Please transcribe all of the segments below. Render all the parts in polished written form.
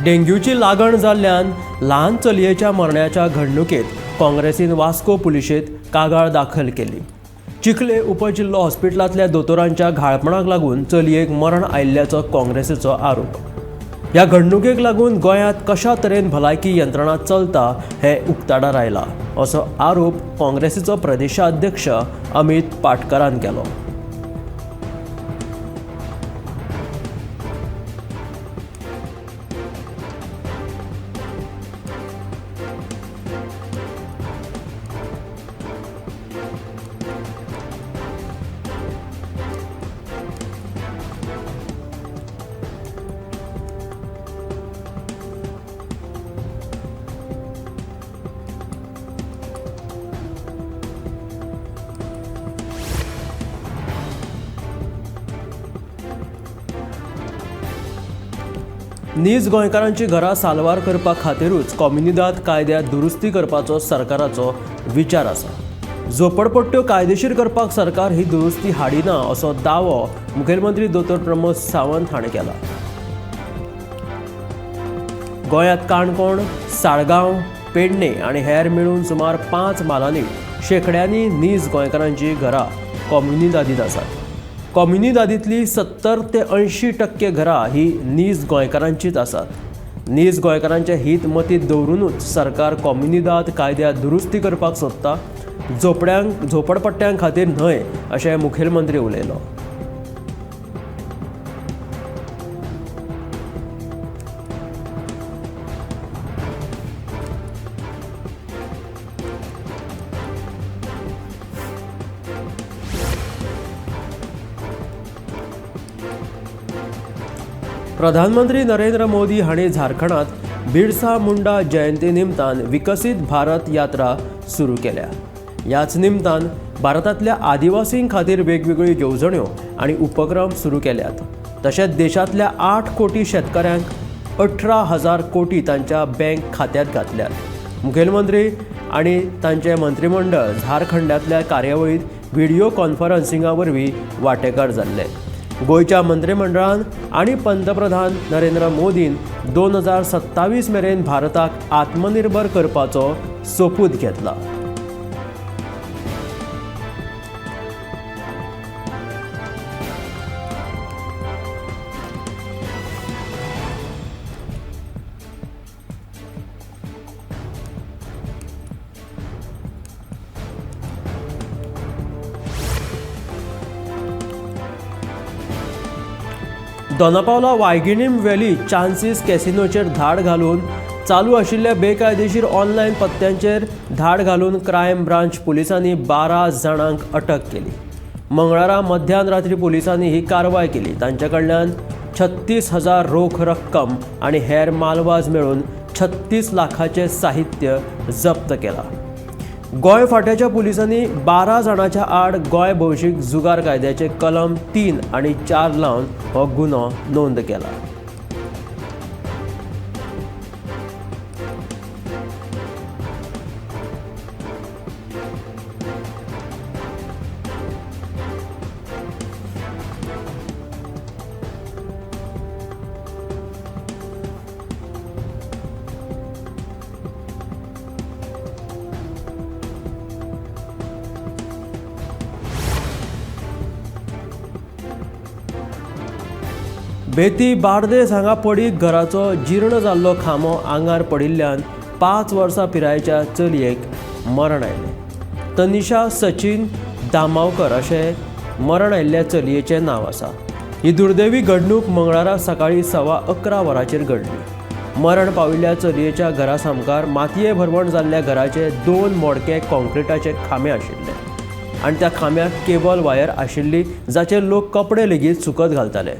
डेंग्यूची लागण जाल्ल्यान ल्हान चलयेच्या मरणाच्या घडणुकेत काँग्रेसीन वास्को पुलिशेंत कागाळ दाखल केली. चिखले उपजिल्लो हॉस्पिटलांतल्या दोतोरांच्या घाळपणाक लागून चलयेक मरण आयिल्ल्याचो काँग्रेसीचो आरोप. ह्या घडणुकेक लागून गोंयांत कशा तरेन भलायकी यंत्रणा चलता हें उक्ताडार आयलां असो आरोप काँग्रेसीचो प्रदेशाध्यक्ष अमित पाटकरान केलो. नीज गोंयकारांची घरां साल्वार करपा खातीरूच कोमुनिदाद कायद्यांत दुरुस्ती करपाचो सरकाराचो विचार आसा. झोपडपट्ट्यो कायदेशीर करपाक सरकार ही दुरुस्ती हाडिना असो दावो मुखेलमंत्री दोतोर प्रमोद सावंत हाणें केला. गोंयांत काणकोण, साळगांव, पेडणे आनी हेर मेळून सुमार 5 म्हालांनी शेंकड्यांनी नीज गोंयकारांची घरां कोमुनिदादींत आसात. कोमुनिदादींतली 70 ते 80% घरां ही नीज गोंयकारांचीच आसात. नीज गोंयकारांचें हित मतींत दवरुनूच सरकार कोमुनिदाद कायद्यांत दुरुस्ती करपाक सोदता, झोपडपट्ट्यां खातीर न्हय अशें मुखेलमंत्री उलयलो. प्रधानमंत्री नरेंद्र मोदी हांणी झारखंडात बिरसा मुंडा जयंती निमतान विकसीत भारत यात्रा सुरू केल्या. ह्याच निमतान भारतांतल्या आदिवासीं खातीर वेगवेगळ्यो येवजण्यो आनी उपक्रम सुरू केल्यात. तशेंच देशांतल्या 8 कोटी शेतकऱ्यांक 18,000 कोटी तांच्या बँक खात्यांत घातल्यात. मुखेलमंत्री आनी तांचे मंत्रीमंडळ झारखंडांतल्या कार्यावळींत व्हिडियो कॉन्फरन्सिंगा वरवीं वांटेकार जाल्ले. गोंयच्या मंत्रिमंडळान आनी पंतप्रधान नरेंद्र मोदीन 2027 मेरेन भारताक आत्मनिर्भर करपाचो सोपूत घेतला. दोनापावला वायगिणीम व्हॅली चान्सीस कॅसिनोचेर धाड घालून चालू आशिल्ल्या बेकायदेशीर ऑनलायन पत्त्यांचेर धाड घालून क्रायम ब्रांच पुलिसांनी 12 जाणांक अटक केली. मंगळारा मध्यान रात्री पुलिसांनी ही कारवाय केली. तांचे कडल्यान 36,000 रोख रक्कम आनी हेर मालवाज मेळून 36 लाखाचें साहित्य जप्त केलां. गोंय फांट्याच्या पुलिसांनी 12 जाणांच्या आड गोंय भौशीक जुगार कायद्याचे कलम 3 आनी 4 लावन हो गुन्हो नोंद केला. बेती बार्देस हांगा पडीक घराचो जीर्ण जाल्लो खांबो आंगार पडिल्ल्यान 5 वर्सां पिरायेच्या चलयेक मरण आयलें. तनिषा सचिन दामावकर अशें मरण आयिल्ल्या चलयेचें नांव आसा. ही दुर्दैवी घडणूक मंगळारा सकाळीं 11:15 वरांचेर घडली. मरण पाविल्ल्या चलयेच्या घरा सामकार मातये भरवण जाल्ल्या घराचे 2 मोडके कॉन्क्रिटाचे खांबे आशिल्ले आनी त्या खांब्याक केबल वायर आशिल्ली, जाचेर लोक कपडे लेगीत सुकत घालताले.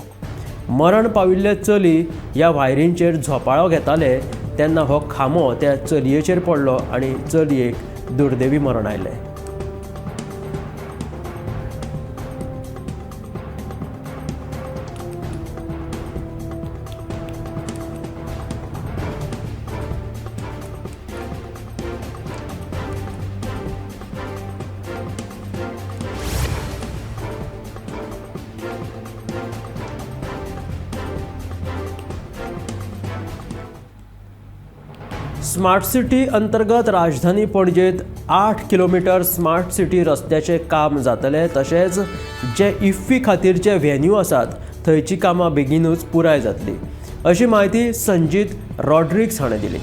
मरण पाविल्ले चली ह्या वायरींचेर झोपाळो घेताले तेन्ना हो खांबो त्या चलयेचेर पडलो आनी चलयेक दुर्दैवी मरण आयलें. स्मार्ट सिटी अंतर्गत राजधानी पणजेत 8 किलोमीटर स्मार्ट सिटी रस्त्याचें काम जातलें. तशेंच जे इफ्फी खातीरचे व्हेन्यू आसात थंयची कामां बेगीनूच पुराय जातली अशी म्हायती संजीत रॉड्रिग्स हाणें दिली.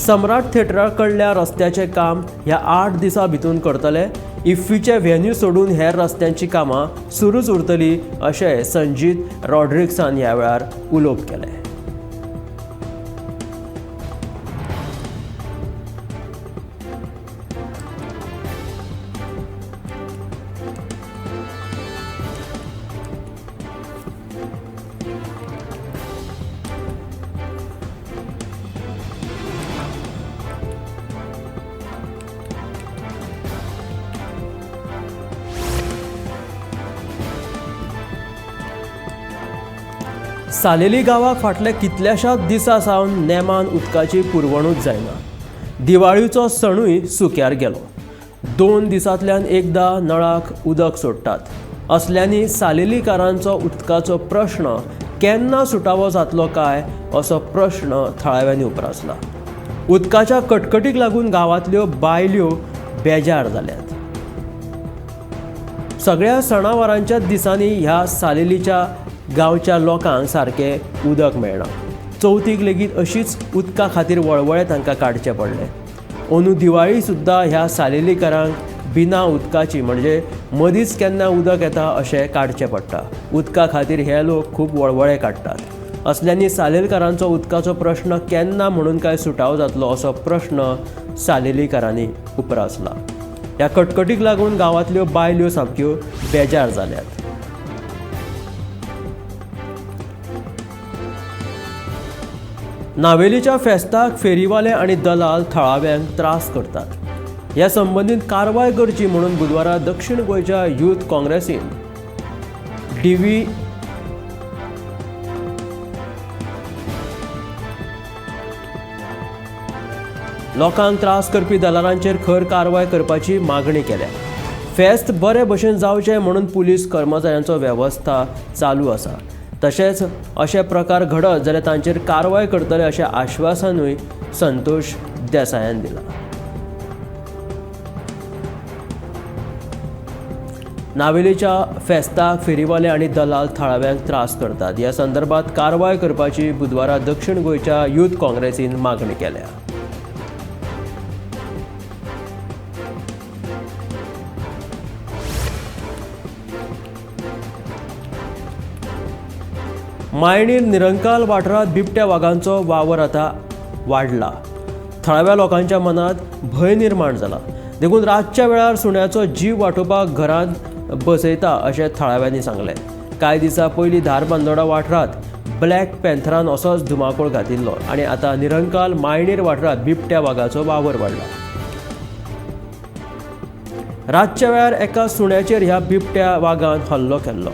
सम्राट थिएटरा कडल्या रस्त्याचें काम ह्या 8 दिसां भितून करतले. इफ्फीचे व्हेन्यू सोडून हेर रस्त्यांची कामां सुरूच उरतली अशें संजीत रॉड्रिग्सान ह्या वेळार उलोवप केलें. सालेली गांवाक फाटल्या कितल्याशाच दिसां सावन नेमान उदकाची पुरवणूच जायना. दिवाळीचो सणूय सुक्यार गेलो. 2 दिसांतल्यान एकदां नळाक उदक सोडटात. असल्यांनी सालेलीकारांचो उदकाचो प्रश्न केन्ना सुटावो जातलो काय असो प्रश्न थळाव्यांनी उप्रासला. उदकाच्या कटकटीक लागून गांवांतल्यो बायल्यो बेजार जाल्यात. सगळ्या सणावारांच्या दिसांनी ह्या सालेलीच्या गांवच्या लोकांक सारकें उदक मेळना. चवथीक लेगीत अशीच उदका खातीर वळवळे तांकां काडचे पडले. अंदू दिवाळी सुद्दां ह्या सालेलीकारांक बिना उदकाची म्हणजे मदींच केन्ना उदक येता अशें काडचें पडटा. उदका खातीर हे लोक खूब वळवळे काडटात. असल्यांनी सालेलकारांचो उदकाचो प्रश्न केन्ना म्हणून काय सुटावो जातलो असो प्रश्न सालेलीकारांनी उप्रासला. ह्या कटकटीक लागून गांवांतल्यो बायल्यो सामक्यो बेजार जाल्यात. नावेलीच्या फेस्ताक फेरीवाले आनी दलाल थळाव्यांक त्रास करतात. ह्या संबंदीत कारवाय करची म्हणून बुधवारा दक्षिण गोंयच्या यूथ काँग्रेसीन डीव्ही लोकांक त्रास करपी दलालांचेर खर कारवाय करपाची मागणी केल्या. फेस्त बरे भशेन जावचें म्हणून पुलीस कर्मचाऱ्यांचो वेवस्था चालू आसा. तशेंच अशे प्रकार घडत जाल्यार तांचेर कारवाय करतले अशें आश्वासनूय संतोष देसायान दिलां. नावेलीच्या फेस्ताक फेरीवाले आनी दलाल थळाव्यांक त्रास करतात. ह्या संदर्भात कारवाय करपाची बुधवारा दक्षिण गोंयच्या यूथ काँग्रेसीन मागणी केल्या. मायणीर निरंकाल वाठारांत बिबट्या वागांचो वावर आतां वाडला. थळाव्या लोकांच्या मनांत भंय निर्माण जाला. देखून रातच्या वेळार सुण्याचो जीव वाटोवपाक घरांत बसयता अशें थळाव्यांनी सांगलें. कांय दिसां पयलीं धारबांदोडा वाठारांत ब्लॅक पॅन्थरान असोच धुमाकूळ घातिल्लो आनी आतां निरंकाल मायणीर वाठारांत बिबट्या वागाचो वावर वाडला. रातच्या वेळार एका सुण्याचेर ह्या बिबट्या वागान हल्लो केल्लो.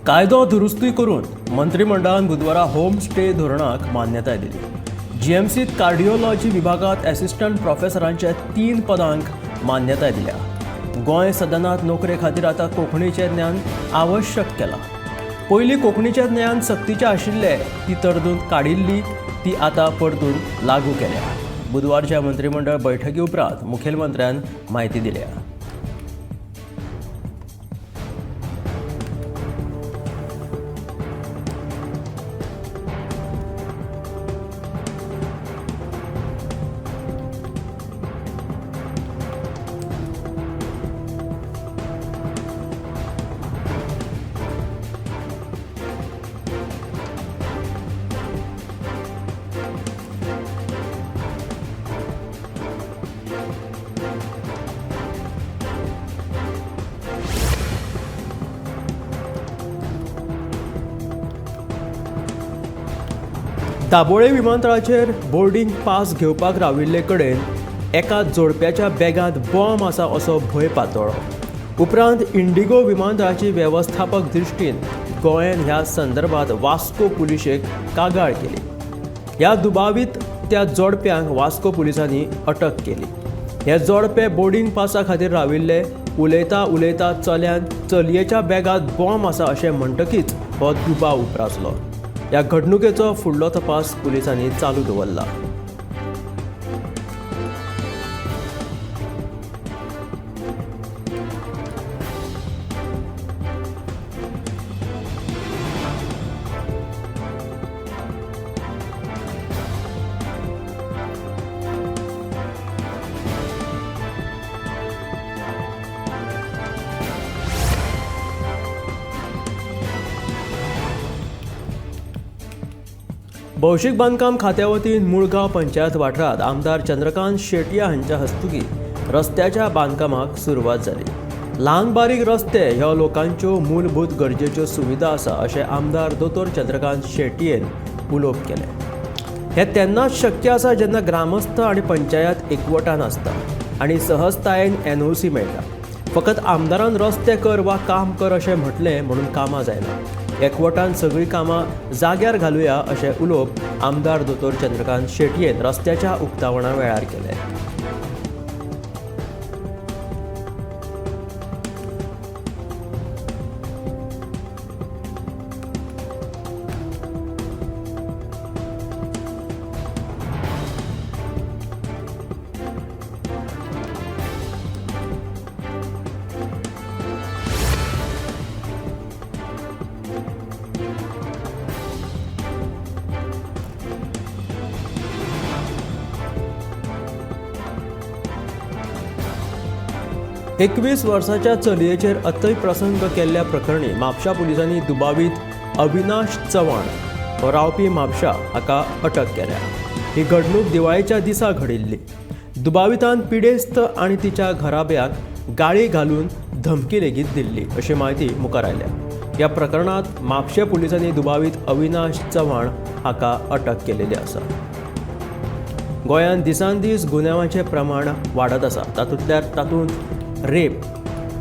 कायदो दुरुस्ती करून मंत्रिमंडळान बुधवारा होम स्टे धोरणाक मान्यताय दिली. जीएमसीत कार्डिओलॉजी विभागात असिस्टंट प्रोफेसरांच्या 3 पदांक मान्यताय दिल्या. गोंय सदनात नोकरे खातीर आतां कोंकणीचें ज्ञान आवश्यक केलां. पयलीं कोंकणीचें ज्ञान सक्तीचें आशिल्लें, ती तरतूद काडिल्ली, ती आतां परतून लागू केल्या. बुधवारच्या मंत्रिमंडळ बैठकी उपरांत मुखेलमंत्र्यान म्हायती दिल्या. दाबोळे विमानतळाचेर बोर्डिंग पास घेवपाक राविल्ले कडेन एका जोडप्याच्या बॅगांत बॉम्ब आसा असो भंय पातळ्ळो. उपरांत इंडिगो विमानतळाची वेवस्थापक दृश्टीन गोंयान ह्या संदर्भात वास्को पुलिशेक कागाळ केली. ह्या दुबावीत त्या जोडप्यांक वास्को पुलिसांनी अटक केली. हे जोडपे बोर्डिंग पासा खातीर राविल्ले. उलयता उलयता चल्यान चलयेच्या बॅगांत बॉम्ब आसा अशें म्हणटकीच हो दुबाव उप्रासलो. ह्या घडणुकेचो फुडलो तपास पुलिसांनी चालू दवरला. भौशीक बांदकाम खात्या वतीन मुळगांव पंचायत वाठारांत आमदार चंद्रकांत शेटया हांच्या हस्तुकी रस्त्याच्या बांदकामाक सुरवात जाली. ल्हान बारीक रस्ते ह्यो लोकांच्यो मूलभूत गरजेच्यो सुविधा आसा अशें आमदार दोतोर चंद्रकांत शेटयेन उलोवप केलें. हें तेन्नाच शक्य आसा जेन्ना ग्रामस्थ आनी पंचायत एकवटान आसता आनी सहजतायेन एनओसी मेळटा. फकत आमदारान रस्ते कर वा काम कर अशें म्हटलें म्हणून कामां जायना. एकवटान सगळीं कामां जाग्यार घालुया अशें उलोवप आमदार दोतोर चंद्रकांत शेटयेन रस्त्याच्या उक्तावणा वेळार केलें. एकवीस वर्साच्या चलयेचेर अतिप्रसंग केल्ल्या प्रकरणी म्हापशा पुलिसांनी दुबावीत अविनाश चव्हाण हो रावपी म्हापशा हाका अटक केल्या. ही घडणूक दिवाळेच्या दिसा घडिल्ली. दुबावितान पिडेस्त आनी तिच्या घराब्याक गाळी घालून धमकी लेगीत दिल्ली अशी म्हायती मुखार आयल्या. ह्या प्रकरणांत म्हापशें पुलिसांनी दुबावीत अविनाश चव्हाण हाका अटक केलेली आसा. गोंयांत दिसान दीस गुन्यांवाचें प्रमाण वाडत आसा. तातूंत रेप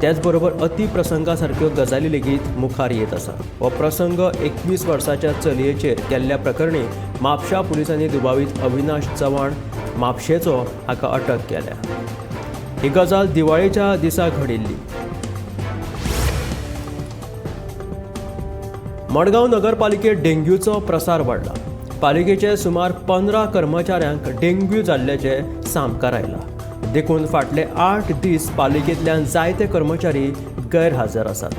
त्याचबरोबर अतिप्रसंगा सारक्यो गजाली लेगीत मुखार येत आसा. हो प्रसंग 21 वर्साच्या चलयेचेर केल्ल्या प्रकरणी म्हापशा पुलिसांनी दुबावीत अविनाश चव्हाण म्हापशेचो हाका अटक केल्या. ही गजाल दिवाळेच्या दिसा घडिल्ली. मडगांव नगरपालिकेत डेंग्यूचो प्रसार वाडला. पालिकेचे सुमार 15 कर्मचाऱ्यांक डेंग्यू जाल्ल्याचें सामकार आयलां. देखून फाटले 8 दीस पालिकेंतल्यान जायते कर्मचारी गैरहाजर आसात.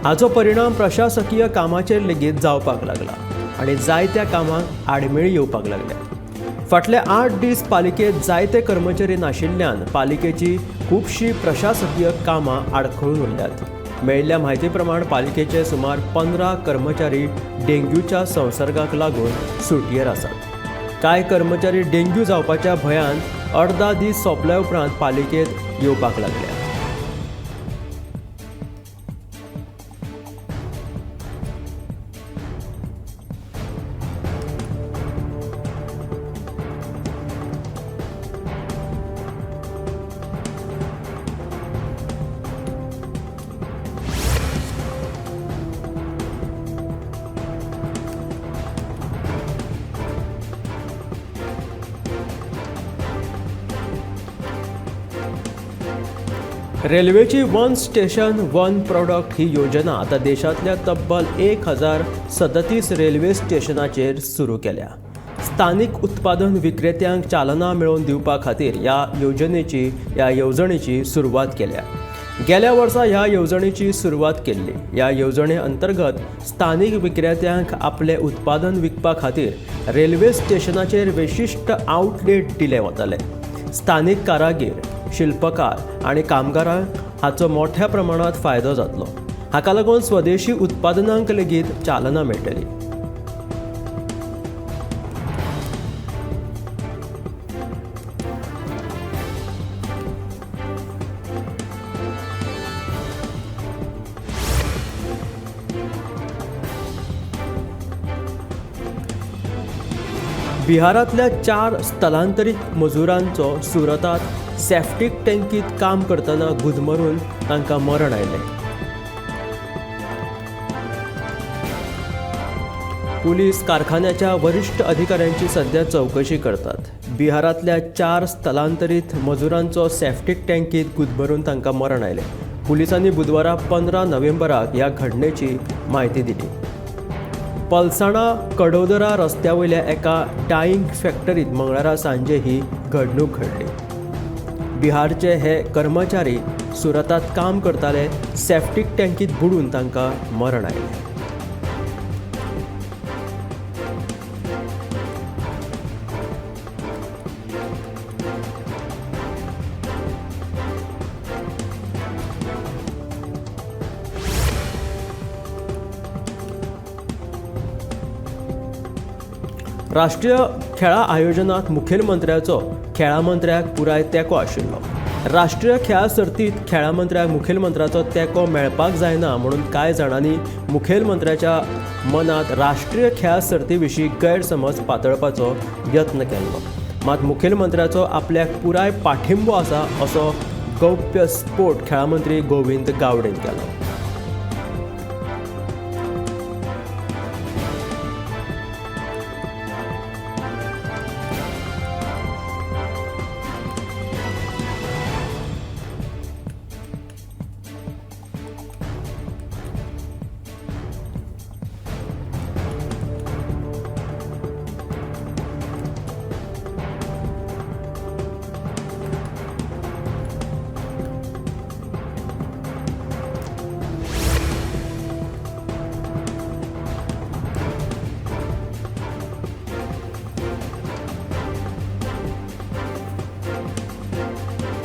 हाचो परिणाम प्रशासकीय कामाचेर लेगीत जावपाक लागला आनी जायत्या कामांक आडमेळी येवपाक लागल्या. फाटले 8 दीस पालिकेंत जायते कर्मचारी नाशिल्ल्यान पालिकेची खुबशीं प्रशासकीय कामां आडखळून उरल्यात. मेळिल्ल्या म्हायती प्रमाण पालिकेचे सुमार 15 कर्मचारी डेंग्यूच्या संसर्गाक लागून सुटयेर आसात. कांय कर्मचारी डेंग्यू जावपाच्या भंयान अर्दा दीस सोंपल्या उपरांत पालिकेंत येवपाक लागल्या. रेल्वेची वन स्टेशन वन प्रॉडक्ट ही योजना आतां देशांतल्या तब्बल 1037 रेल्वे स्टेशनाचेर सुरू केल्या. स्थानीक उत्पादन विक्रेत्यांक चालना मेळोवन दिवपा खातीर ह्या येवजणेची सुरवात केल्या. गेल्या वर्सा ह्या येवजणेची सुरवात केल्ली. ह्या येवजणे अंतर्गत स्थानीक विक्रेत्यांक आपलें उत्पादन विकपा खातीर रेल्वे स्टेशनाचेर विशिश्ट आउटलेट दिले वतले. स्थानीक कारागीर, शिल्पकार आनी कामगारांक हाचो मोठ्या प्रमाणांत फायदो जातलो. हाका लागून स्वदेशी उत्पादनांक लेगीत चालना मेळटली. बिहारांतल्या 4 स्थलांतरीत मजुरांचो सुरतांत सेफ्टीक टँकीत काम करतना गुदमरून तांकां मरण आयलें. पुलीस कारखान्याच्या वरिश्ठ अधिकाऱ्यांची सध्या चवकशी करतात. बिहारांतल्या 4 स्थलांतरीत मजुरांचो सेफ्टीक टँकीत गुदमरून तांकां मरण आयलें. पुलिसांनी बुधवारा 15 नोव्हेंबराक ह्या घडणेची म्हायती दिली. पलसाणा कडोदरा रस्त्या वयल्या एका डायिंग फॅक्टरीत मंगळारा सांजे ही घडणूक घडली. बिहारचे हे कर्मचारी सुरतांत काम करताले. सेफ्टीक टँकीत बुडून तांकां मरण आयलें. राष्ट्रीय खेळां आयोजनात मुखेलमंत्र्याचो खेळां मंत्र्याक पुराय तेंको आशिल्लो. राष्ट्रीय खेळां सर्तीत खेळां मंत्र्याक मुखेलमंत्र्याचो तेंको मेळपाक जायना म्हणून कांय जाणांनी मुखेलमंत्र्याच्या मनांत राष्ट्रीय खेळां सर्ती विशीं गैरसमज पातळपाचो यत्न केल्लो. मात मुखेलमंत्र्याचो आपल्याक पुराय पाठिंबो आसा असो गौप्य स्पोट खेळां मंत्री गोविंद गावडेन केलो.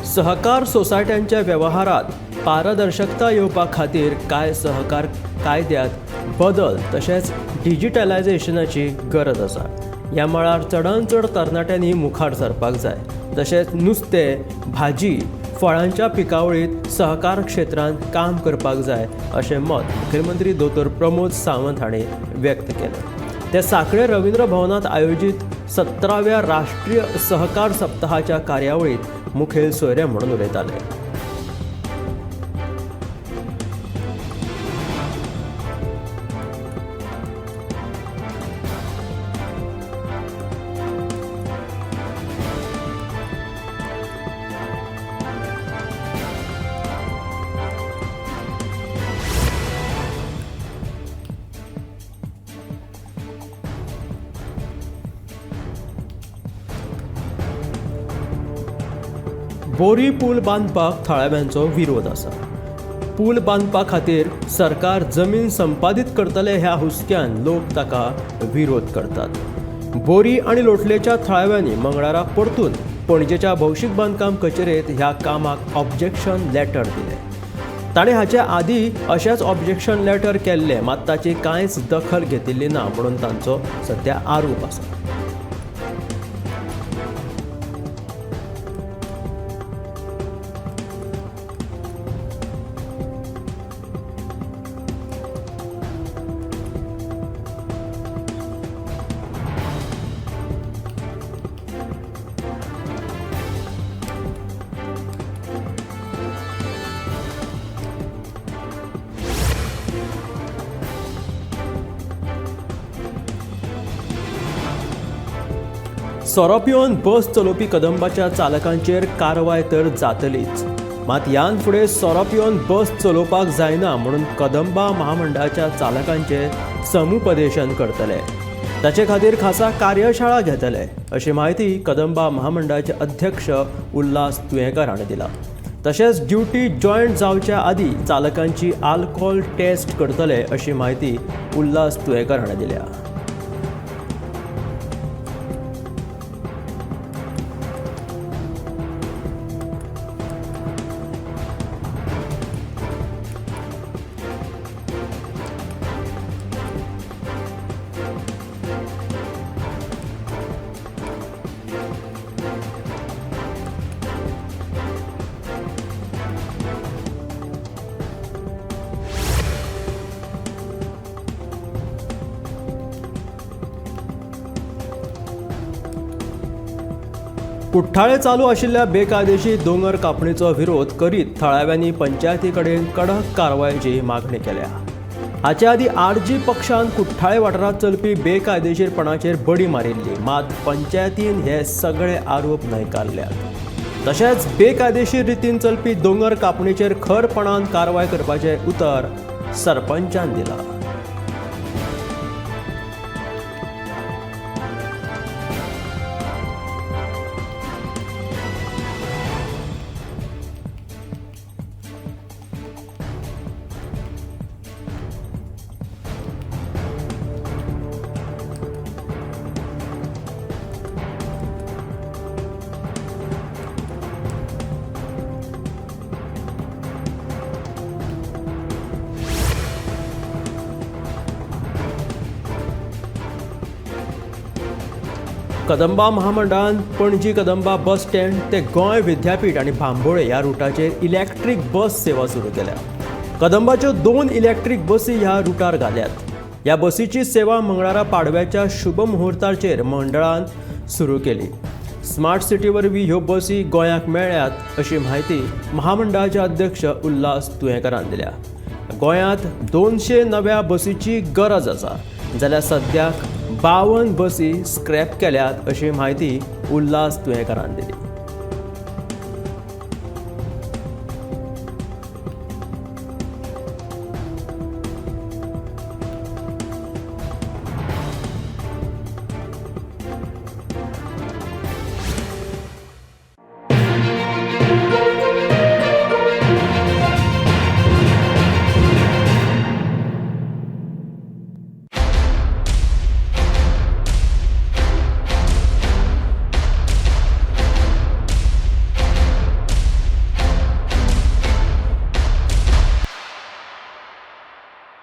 सहकार सोसायट्यांच्या व्यवहारात पारदर्शकता येवपा खातीर कांय सहकार कायद्यांत बदल तशेंच डिजिटलायझेशनाची गरज आसा. ह्या मळार चडांत चड तरणाट्यांनी मुखार सरपाक जाय. तशेंच नुस्तें, भाजी, फळांच्या पिकावळींत सहकार क्षेत्रांत काम करपाक जाय अशें मत मुखेलमंत्री दोतोर प्रमोद सावंत हांणी व्यक्त केलें. ते सांखळे रवींद्र भवनांत आयोजीत 17व्या राष्ट्रीय सहकार सप्ताहाच्या कार्यावळींत मुखेल सोयरे म्हणून उलयताले. बोरी पूल बांदपाक थळाव्यांचो विरोध आसा. पूल बांदपा खातीर सरकार जमीन संपादीत करतले ह्या हुस्क्यान लोक ताका विरोध करतात. बोरी आनी लोटलेच्या थळाव्यांनी मंगळारा परतून पणजेच्या भौशीक बांदकाम कचेरेंत ह्या कामाक ऑब्जेक्शन लेटर दिलें. ताणें हाचे आदीं अशेंच ऑब्जेक्शन लेटर केल्लें, मात ताची कांयच दखल घेतिल्ली ना म्हणून तांचो सद्या आरोप आसा. सोरो पिवन बस चलोवपी कदंबाच्या चालकांचेर कारवाय तर जातलीच, मात ह्यान फुडें सोरो पिवन बस चलोवपाक जायना म्हणून कदंबा महामंडळाच्या चालकांचे समुपदेशन करतले. ताचे खातीर खासा कार्यशाळा घेतले अशी म्हायती कदंबा महामंडळाचे अध्यक्ष उल्हास तुयेंकार हाणें दिला. तशेंच ड्युटी जॉयंट जावच्या आदीं चालकांची आल्कोहोल टेस्ट करतले अशी म्हायती उल्हास तुयेंकार हाणें दिल्या. कुठ्ठाळे चालू आशिल्ल्या बेकायदेशीर दोंगर कापणीचो विरोध करीत थळाव्यांनी पंचायती कडेन कडक कारवायेची मागणी केल्या. हाचे आदीं आरजी पक्षान कुठ्ठाळे वाठारांत चलपी बेकायदेशीरपणाचेर बडी मारिल्ली, मात पंचायतीन हे सगळे आरोप न्हयकारल्यात. तशेंच बेकायदेशीर रितीन चलपी दोंगर कापणीचेर खरपणान कारवाय करपाचें उतर सरपंचान दिलां. कदंबा महामंडळान पणजी कदंबा बस स्टँड ते गोंय विद्यापीठ आनी बांबोळे ह्या रुटाचेर इलेक्ट्रीक बस सेवा सुरू केल्या. कदंबाच्यो 2 इलेक्ट्रीक बसी ह्या रुटार घाल्यात. ह्या बसीची सेवा मंगळारा पाडव्याच्या शुभ मुहूर्ताचेर मंडळान सुरू केली. स्मार्ट सिटी वरवीं ह्यो बसी गोंयाक मेळ्ळ्यात अशी म्हायती महामंडळाचे अध्यक्ष उल्हास तुयेंकारान दिल्या. गोंयांत 200 नव्या बसीची गरज आसा, जाल्यार सद्याक 52 बसी स्क्रॅप केल्यात अशी म्हायती उल्हास तुयेंकारान दिली.